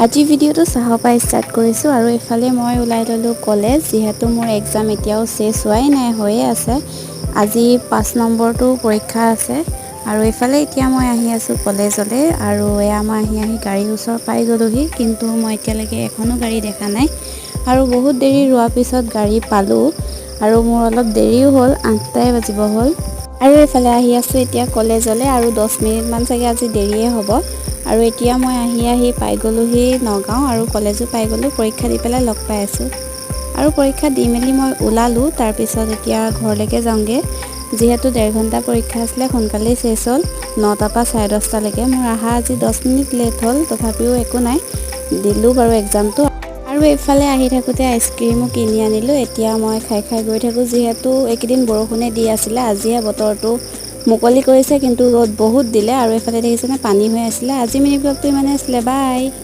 আজি ভিডিঅ'টো চাহৰ পৰা ষ্টাৰ্ট কৰিছোঁ আৰু এইফালে মই ওলাই ল'লোঁ কলেজ। যিহেতু মোৰ এক্সাম এতিয়াও শেষ হোৱাই নাই, হৈয়ে আছে। আজি 5 নম্বৰটো পৰীক্ষা আছে। আৰু এইফালে এতিয়া মই আহি আছোঁ কলেজলৈ আৰু এয়া মই আহি আহি গাড়ীৰ ওচৰ পাই গ'লোহি, কিন্তু মই এতিয়ালৈকে এখনো গাড়ী দেখা নাই। আৰু বহুত দেৰি ৰোৱাৰ পিছত গাড়ী পালোঁ আৰু মোৰ অলপ দেৰিও হ'ল, 8টাই বাজিব হ'ল। আৰু এইফালে আহি আছোঁ এতিয়া কলেজলৈ আৰু 10 মিনিটমান চাগে আজি দেৰিয়ে হ'ব। আৰু এতিয়া মই আহি আহি পাই গ'লোহি নগাঁও আৰু কলেজো পাই গ'লোঁ। পৰীক্ষা দি পেলাই লগ পাই আছোঁ। আৰু পৰীক্ষা দি মেলি মই ওলালোঁ, তাৰপিছত এতিয়া ঘৰলৈকে যাওঁগৈ। যিহেতু 1.5 ঘণ্টা পৰীক্ষা আছিলে, সোনকালেই শেষ হ'ল, 9টাৰ পৰা 10:30লৈকে। মোৰ অহা আজি 10 মিনিট লেট হ'ল, তথাপিও একো নাই, দিলোঁ বাৰু এক্সামটো। আৰু এইফালে আহি থাকোঁতে আইচক্ৰীমো কিনি আনিলোঁ। এতিয়া মই খাই খাই গৈ থাকোঁ। যিহেতু এইকেইদিন বৰষুণে দি আছিলে, আজিহে বতৰটো মুকলি কৰিছে, কিন্তু ৰ'দ বহুত দিলে। আৰু এইফালে দেখিছেনে, পানী হৈ আছিলে। আজি মিনি ব্লগটো ইমানেই আছিলে। বাই।